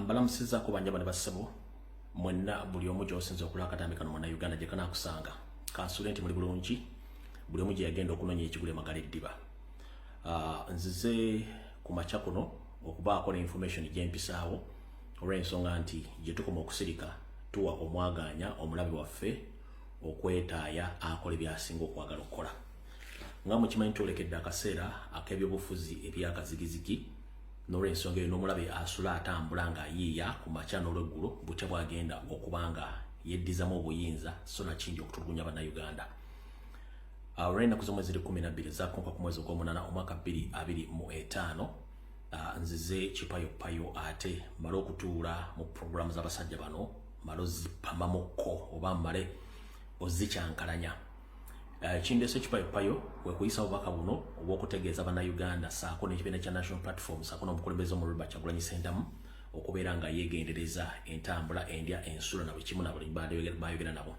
Mbalamusizaako banjaba ne bassebo mwenna, buli omu gy'osinza okulaba akatambi kano, Munnayuganda gye kanaakusanga. Kansule nti muli bulungi, buli omu gye yagenda okunoonya ekigula emagala eddiba. Nzize ku makya kuno okubaako ne information gye mpisaawo, olw'ensonga nti gye tukoma okusirika tuwa omwagaanya omulabe waffe okwetaaya akola ebyasinga okwagala okukola. Nga mukimanyi, twolekedde akaseera ak'ebyobufuzi ebyakazigizigi. N'olwensonga eyo, n'omulabe asula atambula ng'ayiiya ku makya n'olweggulo butya bwagenda okuba nga yeddizamu obuyinza, so nakindi okutulugunya Bannayuganda. Olw'ennaku z'omwezi ziri 12 ezakonka ku mwezi ogw'omunaana omwaka 2025, nzize kipayopayo ate male okutuula mu puroguramu z'abasajja bano, male ozipamamukko oba male ozikyankalanya. Kindeese kipayopayo kwe kuyisa obubaka buno obw'okutegeeza Bannayuganda saako n'ekibiina kya National Platform saako n'omukulembeze omulumba Kyagulanyi Ssentamu okubeera nga yeegendereza entambula, endya, ensula na buli kimu na buli bayogera nabo.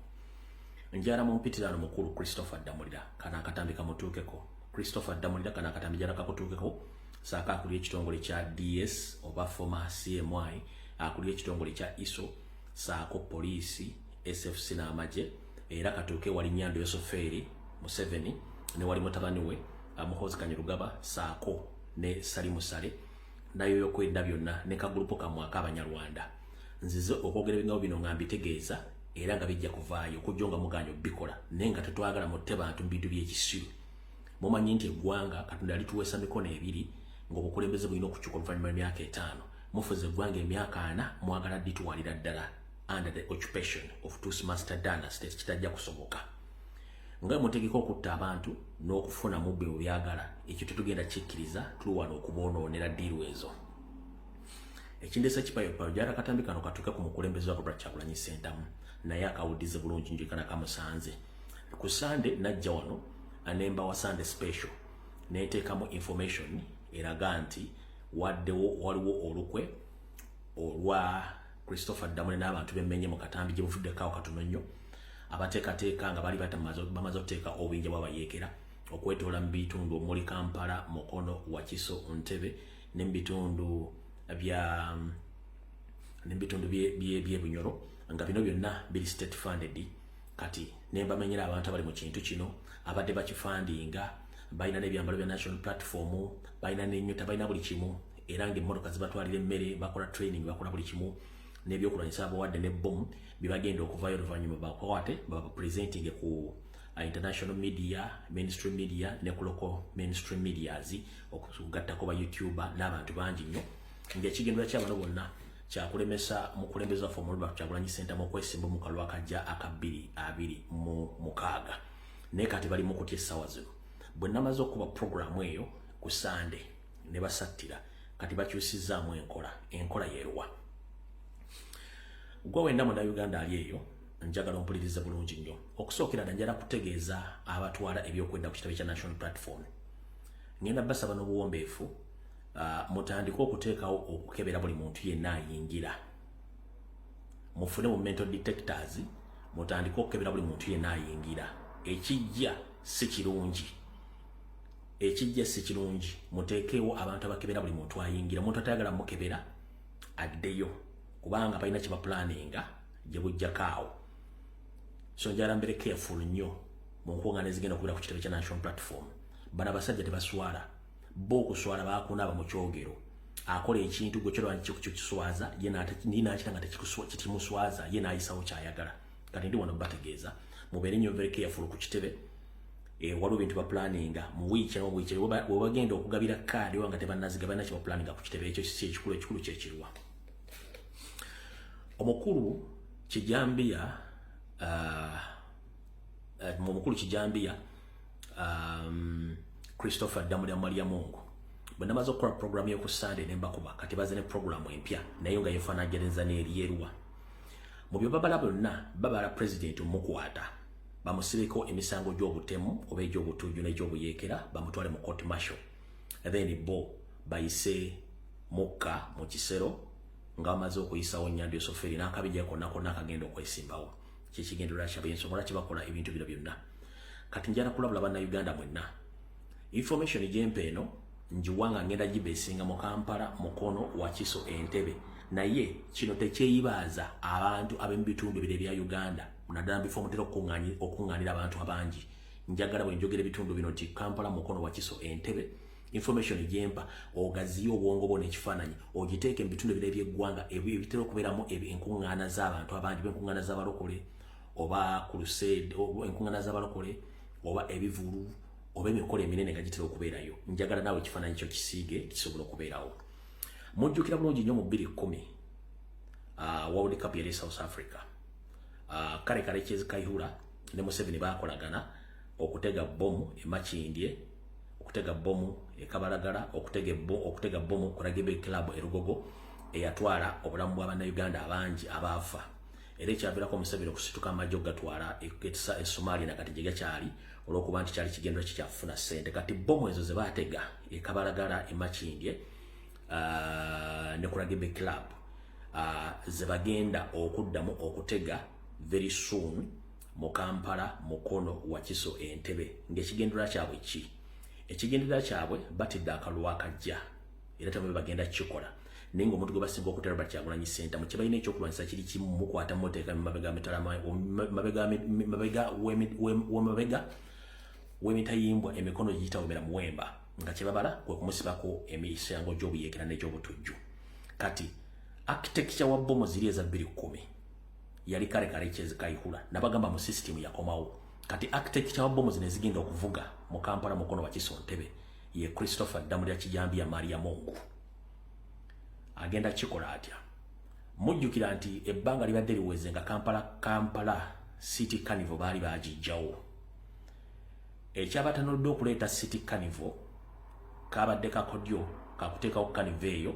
Njala mu mpitirano mukulu Christopher Ddamulira, kana akatambi kamutuukeko. Christopher Ddamulira, kana akatambi jala kakutuukeko, saako akulira ekitongole kya DS oba former CMI, akulira ekitongole kya ISO, saako poliisi, SFC n'amagye. Era katuuke wali Nyando Yosofeeri Museveni ne wali mutabani we Muhoozi Kanyerugaba, saako ne Salimu Sale nayo yokwenda byonna ne kagulupu kamwe ak'Abanyarwanda. Nzize okwogera ebigambo bino nga mbitegeeza era nga bijja kuvaayo okujja nga muganya obikola, naye nga tetwagala mutte bantu mu bintu by'ekisiru. Mumanyi nti eggwanga Katonda yalituweesa mikono ebiri, ng'obukulembeze bulina okukyuka oluvannyuma lw'emyaka 5. Mufuze eggwanga emyaka 40, mwagala dditwalira ddala under the occupation of Tutsi master dynasty. Kitajja kusoboka. Nga mutegeka okutta abantu n'okufuna mubbe bwe byagala, ekyo tetugenda kikkiriza. Tuli wano okuboonoonera deal ezo. Ekindesa kipayopayo, jala katambi kano katuuke ku mukulembeze wa Robert Kyagulanyi Ssentamu, naye akawudize bulungi njikana kamusanze. Ku Sande najja wano anemba wa Sunday special, neteekamu information eraga nti waddewo waliwo olukwe olwa Christopher Ddamulira n'abantu bemmenye mu katambi gye buvuddeko awo katono nnyo, abateekateeka nga bali bamaze okuteeka obuyinja bw'abayeekera okwetoola mu bitundu omuli Kampala, Mukono, Wakiso, Ntebe ne mu bitundu bya ne mu bitundu by'Ebunyoro, nga bino byonna biri state funded. Kati ne mbamenyera abantu abali mu kintu kino abadde bakifundinga, balina n'ebyambalo bya National Platform, balina n'ennyota, balina buli kimu, era ng'emmotoka zibatwalira emmere, bakola training, bakola buli kimu, n'ebyokulwanyisa abawadde ne bomu byebagenda okuvayo oluvannyuma bakwate bapresenting ku international media, mainstream media ne ku local mainstream medias, okugattako ba YouTuber n'abantu bangi nnyo, ng'ekigendera kyabano bonna kyakulemesa mukulembeze waffe omulumba Kyagulanyi Ssentamu okwesimba mu kalulu akajja aka 2026. Naye kati bali mu kutya essaawa zino. Bwe namaze okuba puroguramu eyo ku Sande ne basattira, kati bakyusizzaamu enkola. Enkola yeeruwa? Gwe wenna Munnayuganda ali eyo, njagala ompulirize bulungi nnyo. Okusookera ddala, njagala kutegeeza abatwala ebyokwenda ku kitebe kya National Platform, ngenda basaba n'obuwombeefu mutandike okuteekawo okukebera buli muntu yenna ayingira. Mufune mu metal detectors, mutandike okukebera buli muntu yenna ayingira. Ekijja si kirungi, ekijja si kirungi. Muteekeewo abantu abakebera buli muntu ayingira. Omuntu atayagala mukebera addeyo, kubanga balina kye baplanninga gye bujjako awo. So njagala mbere careful nnyo mu nkuŋŋaana ezigenda okubeera ku kitebe kya National Platform. Bano abasajja tebaswala. Bo okuswala bakunaaba mu kyogero. Akola ekintu gwe kyolaba kiswaza ye, nakira nga tekimuswaza ye, n'ayisawo kyayagala. Kati ndi wano bategeeza mubeere nnyo very careful ku kitebe. Waliwo bintu baplanninga mu wiiki eno. Wiiki webagenda okugabira kaadi oba nga tebannaziga, balina kye baplanninga ku kitebe. Ekyo si ekikulu, ekikulu kyekirwa omukulu Kijambiya, omukulu Kijambiya Christopher Ddamulira Maliyamungu. Bwe namaze okukola programu y'oku Sande ne mbakuba, kati baze ne programu empya naye nga yefaanagereza n'eryeruwa. Mu bye babala byonna, babala president omukwata bamusibeko emisango gy'obutemu oba egy'obutujju n'egy'obuyeekera, bamutwale mu court martial, then bo bayise mukka mu kisero nga bamaze okuyisawo Nyando Yosoferi n'akabijja konna konna akagenda okwesimbawo. Kyekigendererwa kyabwe, ensonga lwaki bakola ebintu bino byonna. Kati njala kulabula Bannayuganda mwenna, information gyempa eno. Njiwa nga ngenda gibesinga mu Kampala, Mukono, Wakiso, Entebbe. Naye kino tekyeyibaaza abantu ab'emubitundu ebiro ebya Uganda, naddala bifo mutera okuŋŋaanira abantu abangi. Njagala bwe njogera ebitundu bino nti Kampala, Mukono, Wakiso, Entebbe, information gyempa ogaziye obwongo bwo n'ekifaananyi, ogiteeke mu bitundu ebiro ebyeggwanga ebitera okubeeramu enkuŋŋaana z'abantu abangi, oba enkuŋŋaana z'abalokole, oba crusade, enkuŋŋaana z'abalokole, oba ebivulu, oba emikolo eminene nga gitera okubeerayo. Njagala naawe ekifaananyi kyo kisiige kisobola okubeerawo. Mujjukira bulungi nnyo mu 2010 World Cup yali South Africa. Kale kale Kyezi Kayihura ne Museveni bakolagana okutega bomu e Makindye, okutega bomu e Kabalagala, okutega bomu ku Rugby Club e Lugogo, eyatwala obulamu bw'abannayuganda abangi abaafa, era ekyaviirako Museveni okusituka amagye okugatwala e Somalia, nakati gye gakyali, olw'okuba nti kyali kigendera kikyafuna ssente. Kati bomu ezo ze baatega e Kabalagala, e Makindye ne ku Rugby Club, ze bagenda okuddamu okutega very soon mu Kampala, Mukono, Wakiso, Entebbe. Ng'ekigendererwa kyabwe ki? Ekigendererwa kyabwe, batidde akalulu akajja, era tebabe bagenda kukikola. Naye ng'omuntu gwe basinga okutera, Robert Kyagulanyi Ssentamu, kye balina ekyokulwanyisa kiri kimu: mukwata, muteeka mabega mabega w'emitayimbwa, emikono giyitawomera muwemba, nga kyebabala kwe kumusibako emisango gy'obuyeekera n'egy'obutujju. Kati architecture wa bomu ziri eza 2010 yali kale kale Kyezi Kayihura, nabagamba mu system yakomawo. Kati architecture wa bomu zino ezigenda okuvuga mu Kampala, Mukono, Wakiso, Ntebe ye Christopher Ddamulira Kijambiya Maria Mungu. Agenda kikola atya? Mujjukira nti ebbanga libadde liweze nga Kampala City Carnival baali bagijjawo. Ekyabatanulidde okuleeta City Carnival kabadde kakodyo kakuteekawo carnival eyo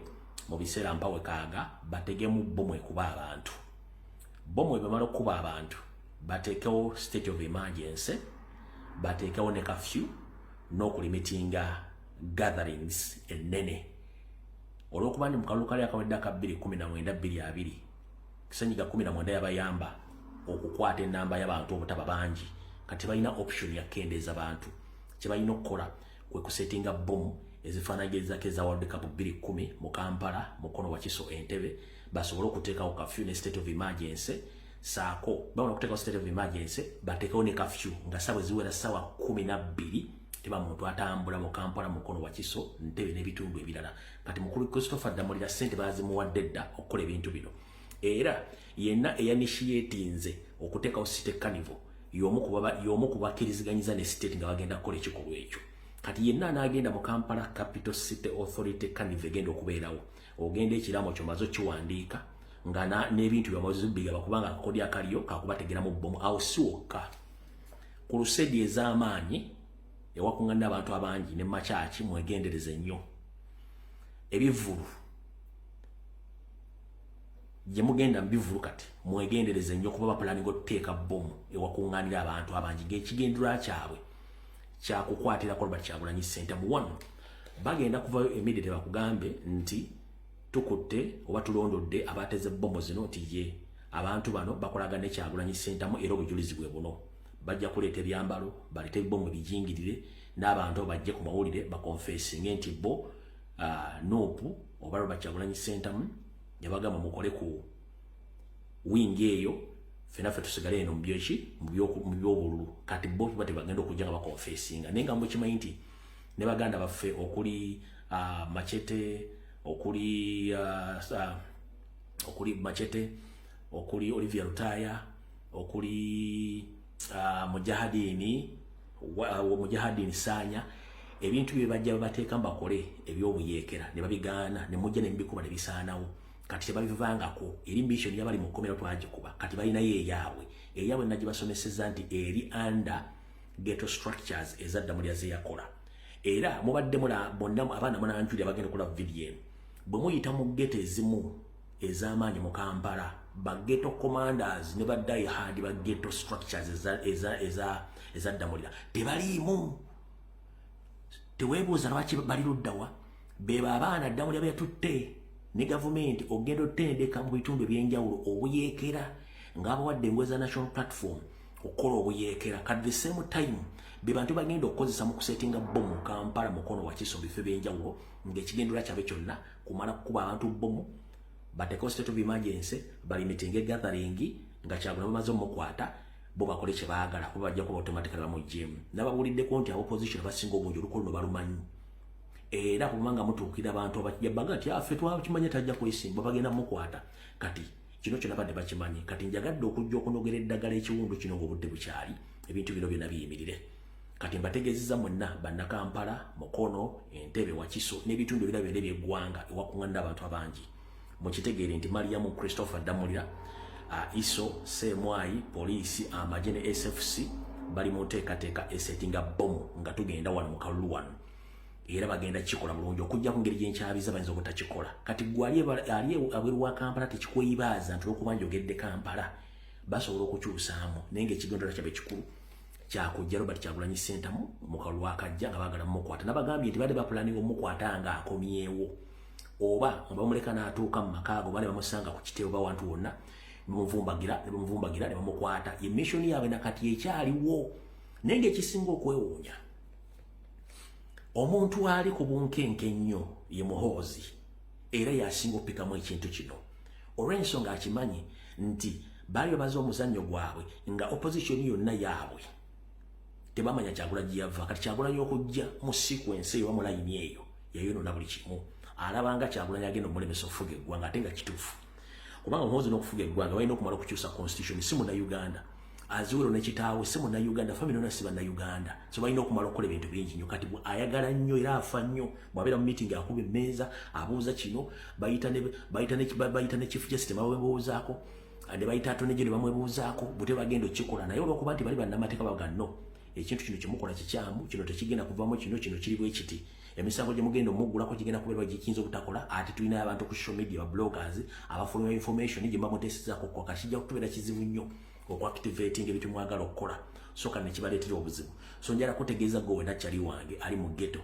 mu biseera mpawe kaaga bategemu bomu ekuba abantu. Bomu ebamala okukuba abantu, bateekewo state of emergency, bateekewo ne curfew n'okulimitinga gatherings ennene, olw'okuba nti mu kalulu kali akawedde aka 2019 2020, senyiga 19 yabayamba okukwata enamba y'abantu obutaba bangi. Kati balina option yakendeeza bantu. Kye balina okukola kwe kusetinga bomu ezifaanagirizaako eza World Cup 2010 mu Kampala, Mukono, Wakiso, Entebbe, basobole okuteekawo curfew ne state of emergency. Saako bamala okuteekawo state of emergency, bateekewo ne curfew nga ssaawa ziwera ssaawa 12 teba muntu atambula mu Kampala, Mukono, Wakiso, Ntebe n'ebitundu ebirala. Kati mukulu Christopher Ddamulira ssente bazimuwadde dda okukola ebintu bino, era yenna eyainitiatinze okuteekawo city carnival y'omu kubakkiriziganyiza ne state nga bagenda kukola ekikolwa ekyo. Kati yenna anaagenda mu Kampala Capital City Authority carnival egenda okubeerawo, ogenda ekiramo kyomaze okiwandiika nga n'ebintu byamaze bigaba, kubanga akakodyo akaliyo kakubategeramu bomu. Awo si wokka, ku crusade ez'amaanyi ewakuŋŋanira abantu abangi ne makyaki, mwegendereze nnyo. Ebivvulu gye mugenda mu bivvulu kati mwegendereze nnyo, kuba bapulaninga otuteeka bomu ewakuŋŋaanira abantu abangi, ng'ekigendererwa kyabwe kyakukwatirako Robert Kyagulanyi Ssentamu. One, bagenda kuvayo immediate bakugambe nti tukutte oba tulondodde abateze bomu zino, nti ye abantu bano bakolagana ne Kyagulanyi Ssentamu, era obujulizi bwe buno. Bajja kuleeta ebyambalo, baleete ebibomu bijingirire, n'abantu bajje ku mawulire bakonfesinge nti bo NUP oba Robert Kyagulanyi Ssentamu yabagamba mukole ku wingi eyo, fena ffe tusigale eno mubyeki, mu byobululu. Kati bo ba tebagenda okujja nga bakonfesinga, naye nga mukimanyi nti ne baganda baffe okuli Machete, okuli Machete, okuli Olivia Lutaya, okuli Mujahadini Sanya, ebintu bye bajja babateeka bakole ebyobuyeekera ne babigaana, ne mujja ne mubikuba ne bisaanawo. Kati tebabivangako. Eri mission yabali mu kkomera twagikuba, kati balinayo eyaabwe. Eyaabwe nagibasomeseza nti eri under ghetto structures ezadda mulya zeyakola, era mubadde mula bonna abaana munanjuli abagenda okulaba vidiyo eno, bwe muyita mu ghetto ezimu ez'amaanyi mu Kampala, ba ghetto commanders ne ba diehard ba ghetto structures ezaddamulira tebaliimu. Teweebuuza lwaki bali luddawa? Beba abaana Ddamulira beyatutte ne gavumenti ogenda otendeka mu bitundu ebyenjawulo obuyeekera, ng'abawadde engoye za National Platform. Okukola obuyeekera. Kati the same time be bantu bagenda okukozesa mu kusetinga bomu Kampala, Mukono, Wakiso, bifo ebyenjawulo, ng'ekigendera kyabwe kyonna kumala kukuba abantu bomu, batekewo state of emergency, balimitinga gathering, nga Kyagulanyi bamaze omukwata, bo bakole kye baagala, kuba bajja kuba automatically bamuggyemu. Nababuuliddeko nti opposition abasinga obungi oluko luno balumanyi, era kubanga mutuukira abantu abakijja baga nti affe twakimanye tajja kwesimba, bagenda mukwata. Kati kino kyonna badde bakimanyi. Kati njagadde okujja okunogera eddagala ekiwundu kino ng'obudde bukyali, ebintu bino byonna biyimirire. Kati mbategeezeza mwenna Bannakampala, Mukono, Entebe, Wakiso n'ebitundu ebirala byonna ebyeggwanga ewakuŋŋanira abantu abangi, mukitegeere nti Mariamu Christopher Ddamulira, ISO, CMI, poliisi, amagye ne SFC bali mu nteekateeka esetinga bomu nga tugenda wano mu kalulu wano, era bagenda kikola bulungi. Okujja ku ngeri gyenkyabiza, bayinza obutakikola. Kati gwe ali abweru wa Kampala, tekikweyibaaza nti olwokuba njogedde Kampala basobola okukyusaamu, naye ngaekigendera kyabwe ekikulu kyakujja Robert Kyagulanyi Ssentamu mu kalulu akajja nga baagala mumukwata. Nabagambye nti badde bapulaninga omukwata nga akomyewo, oba nga bamuleka n'atuuka mu maka ago, oba ne bamusanga ku kitebe oba wantu wonna, ne bamuvumbagira, ne bamuvumbagira, ne bamukwata. Ye mission yaabwe nakati ekyaliwo. Naye ngaekisinga okwewuunya, omuntu ali ku bunkenke ennyo ye Muhoozi, era yasinga okupikamu ekintu kino, olw'ensonga akimanyi nti baali babaze omuzannyo gwabwe nga opposition yonna yaabwe tebamanya Kyagulanyi yava. Kati Kyagulanyi okujja mu sequence eyo, mu layini eyo, yayonoona buli kimu. Alabanga Kyagulanyi agenda omulemesa okufuga eggwanga, ate nga kituufu, kubanga Muhoozi n'okufuga eggwanga balina okumala okukyusa constitution. Si Munnayuganda, aziwero ne kitaawe si Munnayuganda, family yonna si Bannayuganda, so balina okumala okukola ebintu bingi nnyo. Kati ayagala nnyo era afa nnyo. Bw'abeera mu meeting akuba emmeeza, abuuza kino, bayita ne Chief Justice bamwebuuzaako, ne bayita Attorney General bamwebuuzaako, bute bagenda okukikola. Naye olwokuba nti bali bannamateeka, baga no, ekintu kino kyemukola kikyamu, kino tekigenda kuvamu, kino kino kiri bwe kiti, emisango gye mugenda omuggulako gigenda kubeera gikiyinza obutakola. Ate tulina abantu ku social media, ba bloggers abafulumya information gye mbamuteesezaako okukola. Kijja kutubeera kizibu nnyo okuactivating ebintu mwagala okukola, so kati nekibaleetera obuzibu. So njala kutegeeza gwe wena kyali wange ali mu ghetto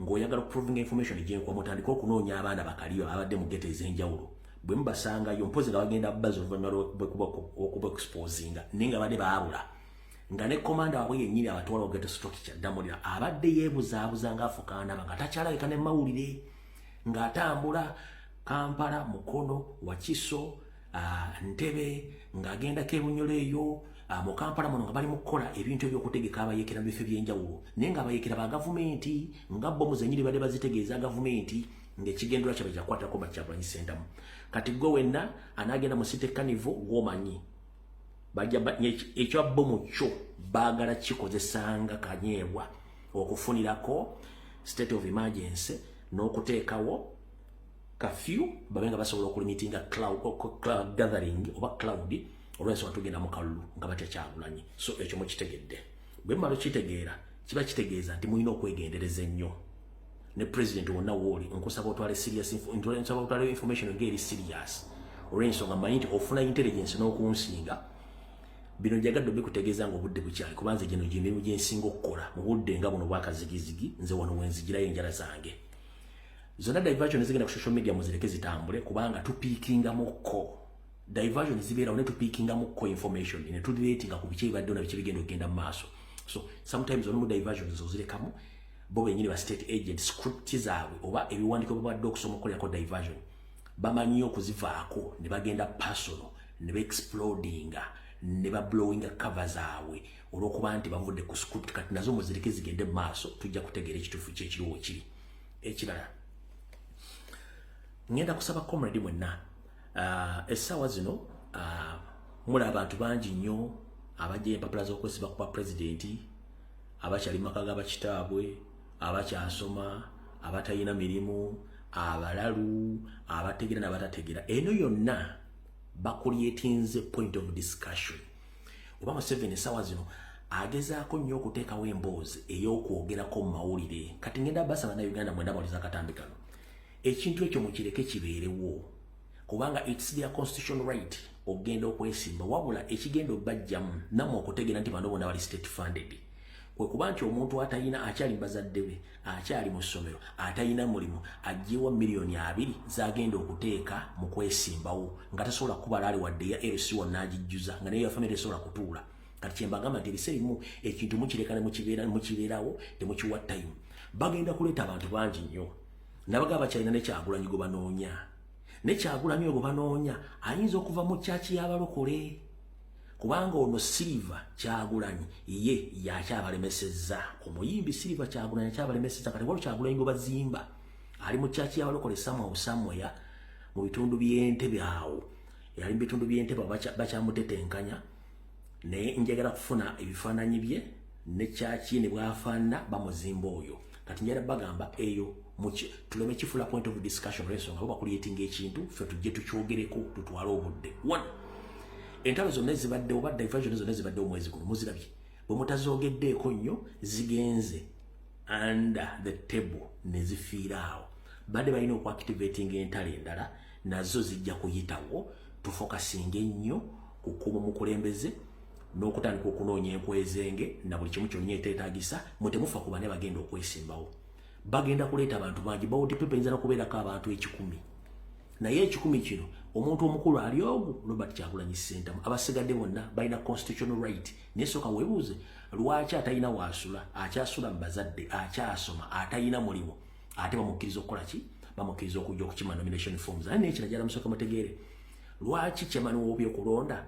ng'oyagala okuprovinga information gyenkuwa, mutandike okunoonya abaana bakaliyo abadde mu ghetto ez'enjawulo. Bwe mubasangayo, mpozi nga bagenda baza oluvannyuma lw'okuba exposinga, naye nga badde baabula, nga ne komanda waabwe yennyini abatwala ghetto structure Ddamulira abadde yeebuzaabuza ng'afukaanaba nga takyalabika ne mawulire, ng'atambula Kampala, Mukono, Wakiso, Ntebe, ng'agendako ebunyolo eyo mu Kampala muno, nga bali mu kukola ebintu ebyokutegeka abayeekera mu bifo ebyenjawulo, naye ng'abayeekera ba gavumenti, nga bomu zennyini badde bazitegeeza gavumenti, ng'ekigendera kyabwe kyakukwatako Bakyagulanyi Ssentamu. Kati gwe wenna anaagenda mu City Carnival, gw'omanyi bajja ekya bomu kyo baagala kikozesanga kanyeebwa okufunirako state of emergency n'okuteekawo curfew, babe nga basobola okulimitinga crowd gathering oba crowd, olw'ensonga tugenda mu kalulu nga batya Kyagulanyi. So ekyo mukitegedde. Bwe mumala okitegeera, kiba kitegeeza nti mulina okwegendereza ennyo. Ne president wonna wooli, nkusaba otwale serious, nsaba otwale information ng'eri serious, olw'ensonga mmanyi nti ofuna intelligence n'okunsinga. Bino njagadde obikutegeeza nga obudde bukyali, kuba nze gino gyemirimu gyensinga okukola mu budde nga buno bwakazigizigi. Nze wano wenzigirayo enjala zange zonna. Diversion zigenda ku social media muzireke zitambule, kubanga tupiikingamukko. Diversion zibeerawo ne tupiikingamukko information ne turelatinga ku biki ebibaddewo na biki bigenda okugenda mu maaso. So sometimes olumu diversions ozirekamu, bo bennyini ba state agent script zaabwe oba ebiwandiiko babadde okusoma okukolerako diversion bamanyi okuzivaako ne bagenda personal, ne baexplodinga, ne bablowinga cover zaabwe olw'okuba nti bavudde ku script. Kati nazo muzireke zigende mu maaso, tujja kutegeera ekituufu ki ekiriwo kiri. Ekirala, ngenda kusaba comrade mwenna, essaawa zino muli abantu bangi nnyo abajja empapula z'okwesiba ku bwa pulezidenti, abakyali maka g'abakitaabwe, abakyasoma, abatalina mirimu, abalalu, abategeera n'abatategeera. Eno yonna bakulyetinze point of discussion oba Museveni essaawa zino agezaako nnyo okuteekawo emboozi ey'okwogerako mu mawulire. Kati ngenda basaba Bannayuganda mwenda bawuliza akatambi kano, ekintu ekyo mukireke kibeerewo, kubanga it's their constitutional right okugenda okwesimba. Wabula ekigenda obbajjamu nammwe okutegeera nti bano bonna bali state funded kwe kuba nti omuntu atalina, akyali bazadde be, akyali mu ssomero, atalina mulimu, aggyewa 20 million zagenda okuteeka mu kwesimbawo, nga tasobola kubala ali wadde ya LC wonna agijjuza, nga naye ya family esobola kutuula. Kati kyembagamba nti ebiseera ebimu ekintu mukireka ne mukibeerawo, temukiwa time. Bagenda kuleeta abantu bangi nnyo. Nabagamba bakyalina ne Kyagulanyi gwe banoonya, ne Kyagulanyi oyo gwe banoonya ayinza okuva mu church y'abalokole, kubanga ono Silver Kyagulanyi ye yakyabalemesezza. Omuyimbi Silver Kyagulanyi akyabalemesezza. Kati waliwo Kyagulanyi gwe bazimba ali mu church y'abalokole somewhere somewhere mu bitundu by'Entebe awo, yali mu bitundu by'Entebe, bakyamutetenkanya. Naye njagala kufuna ebifaananyi bye ne church ne bwafaanana, bamuzimba oyo. Kati njagala bagamba eyo tuleme kifula point of discussion, olw'ensonga bo bacreatinga ekintu, ffe tujje tukyogereko, tutwale obudde. One, entalo zonna ezibaddewo oba diversion zonna ezibaddewo omwezi guno muzirabye, bwe mutazoogeddeeko nnyo zigenze under the table ne zifiira awo. Badde balina okuactivatinga entalo endala, nazo zijja kuyitawo. Tufocusinga ennyo kukuuma omukulembeze n'okutandika okunoonya enkwezenge na buli kimu kyonna eteetagisa. Mwe temufa ku bane bagenda okwesimbawo, bagenda kuleeta abantu bangi. Ballot paper eyinza nokubeerako abantu 100, naye 100 kino omuntu omukulu ali ogu, Robert Kyagulanyi Ssentamu. Abasigadde bonna balina constitutional right, naye sooka weebuuze lwaki atalina waasula, akyasula mu bazadde, akyasoma, atalina mulimu, ate bamukkiriza okukola ki? Bamukkiriza okujja okukima nomination forms. Naye nekirala gyala musooka mutegeere lwaki chairman w'obyokulonda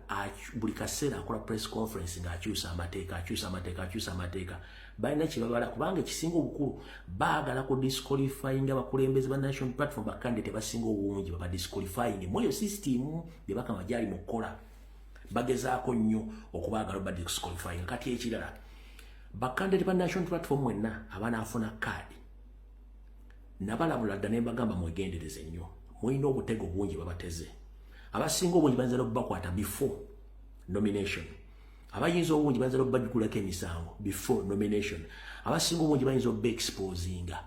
buli kaseera akola press conference ng'akyusa amateeka, akyusa amateeka, akyusa amateeka. Balina kyebabala, kubanga ekisinga obukulu baagala ku disqualifying abakulembeze ba National Platform, bacandidate basinga obungi baba disqualifying mu eyo system bye bakama gyali mu kukola. Bagezaako nnyo okubaagala oba disqualifying. Kati ekirala, bacandidate ba National Platform mwenna abanaafuna kaadi, nabalabula dda ne mbagamba mwegendereze nnyo, mulina obutego bungi babateze. Abasinga obungi bayinza n'okubakwata before nomination, abayinza obungi bayinza n'okubajugulako emisango before nomination, abasinga obungi bayinza okuba exposinga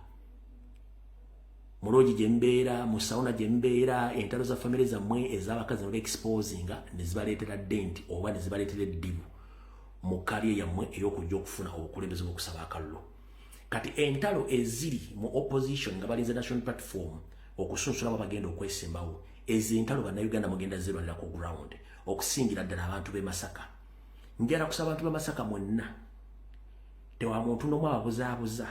mu lodge gye mbeera, mu sauna gye mbeera, entalo za famire zammwe ez'abakazi ne exposinga ne zibaleetera dent oba ne zibaleetera eddibu mu career yammwe ey'okujja okufuna obukulembeze bw'okusaba akalulu. Kati entalo eziri mu opposition nga balinze National Platform okusunsulamu bagenda okwesimbawo, ezo entalo Bannayuganda mugenda zirwanira ku ground, okusingira ddala abantu b'e Masaka. Njala kusaba abantu b'e Masaka mwenna, tewa muntu n'omu ababuzaabuza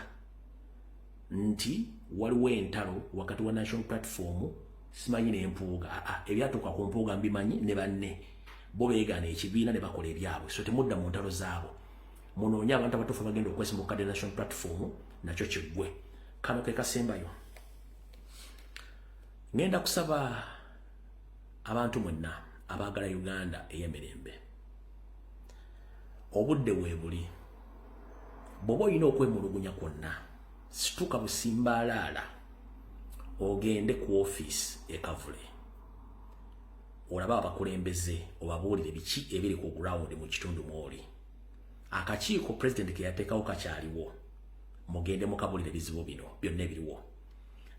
nti waliwo entalo wakati wa National Platform simanyi n'Empuuga. Aa, ebyatuuka ku Mpuuga mbimanyi ne banne, bo beegaana ekibiina ne bakola ebyabwe, so temudda mu ntalo zaabo. Munoonye abantu abatuufu bagenda okwesimba okukadde National Platform, nakyo kiggwe. Kano ke kasembayo. Ngenda kusaba abantu mwenna abaagala Uganda ey'emirembe, obudde weebuli. Bw'oba olina okwemulugunya kwonna, situka busimbaalaala ogende ku ofiisi ekavule, olabe abakulembeze, obabuulire biki ebiri ku ground mu kitundu mwoli. Akakiiko pulezidenti ke yateekawo kakyaliwo, mugende mukabulire ebizibu bino byonna ebiriwo.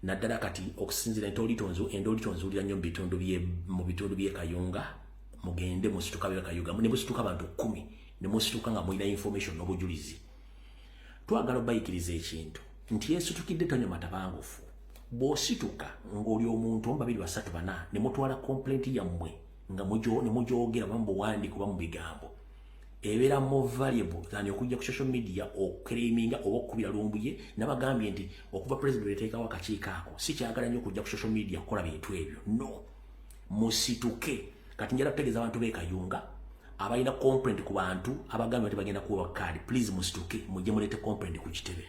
Naddala kati okusinziira endoolito nzuulira nnyo mu bitundu by'e Kayunga. Mugende musituka by'e Kayunga ne musituka abantu 10, ne musituka nga mulina information n'obujulizi. Twagala obayikiriza ekintu nti yeesitukidde tonywa matabangufu. Bw'osituka ng'oli omuntu omu, babiri, basatu, bana, ne mutwala complaint yammwe nga ne mugyogera oba mu buwandiiko oba mu bigambo, ebeera more valuable than okujja ku social media oclaiminga oba okukubira Lumbuye. Nabagambye nti okuva president yateekawo akakiiko ako, si kyagala nnyo okujja ku social media kukola bintu ebyo. No, musituke. Kati njala kutegeeza abantu b'e Kayunga abalina complaint ku bantu abagambye nti bagenda kuwa kaadi, please musituke mujje muleete complaint ku kitebe.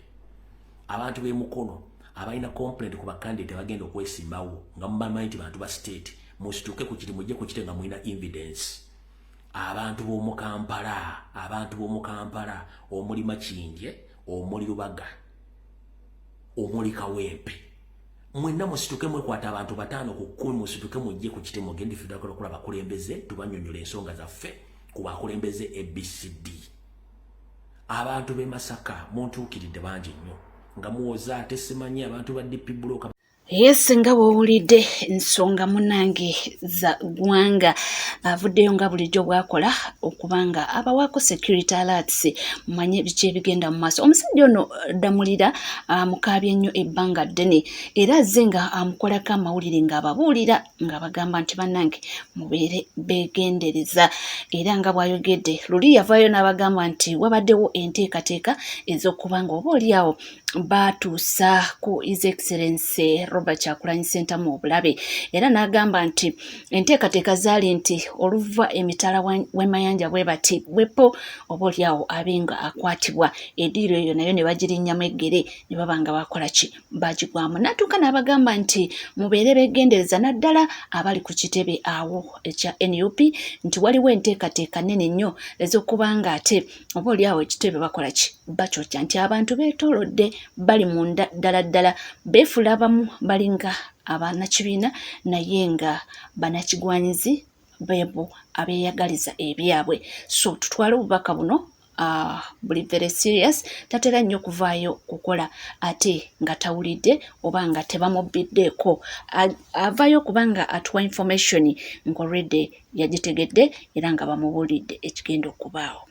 Abantu b'e Mukono abalina complaint ku bacandidate abagenda okwesimbawo nga mubamanyi nti bantu ba state, musituke ku kiti, mujje ku kitebe nga mulina evidence. Abantu b'omu Kampala, abantu b'omu Kampala omuli Makindye, omuli Lubaga, omuli Kawempe, mwenna musituke, mwekwata abantu 5 ku 10, musituke mujje ku kiti, mugende fidakolo okulaba abakulembeze, tubanyonyola ensonga zaffe ku bakulembeze ABCD. Abantu b'e Masaka muntuukiridde bangi nnyo nga muwoza ate simanyi abantu ba DP block. Yes, nga bw'owulidde ensonga munnange za ggwanga, avuddeyo nga bulijjo bw'akola okuba nga abawaako security alerts, mumanye biki ebigenda mu maaso. Omusajja ono Ddamulira amukaabye nnyo ebbanga ddene era azze nga amukolako amawulire ng'ababuulira ng'abagamba nti bannange mubeere beegendereza, era nga bw'ayogedde luli yavaayo n'abagamba nti wabaddewo enteekateeka ez'okuba nga oba oli awo baatuusa ku His Excellency Robert Kyagulanyi Ssentamu obulabe, era n'agamba nti enteekateeka zaali nti oluva emitala w'emayanja bwe bati bwepo oba oli awo abe nga akwatibwa, ediiro eyo nayo ne bagirinnyamu eggere ne baba nga bakola ki, bagigwamu. N'atuuka n'abagamba nti mubeere beegendereza naddala abali ku kitebe awo ekya NUP, nti waliwo enteekateeka nnene nnyo ez'okuba nga ate oba oli awo ekitebe bakola ki, bakyokya, nti abantu beetoolodde bali munda ddala ddala beefuula abamu balinga abanakibiina naye nga banakigwanyizi beebo abeeyagaliza ebyabwe. So tutwale obubaka buno buli very serious, tatera nnyo kuvaayo kukola ate nga tawulidde oba nga tebamubbiddeeko, avaayo okuba nga atuwa information ng'already yagitegedde era nga bamubuulidde ekigenda okubaawo.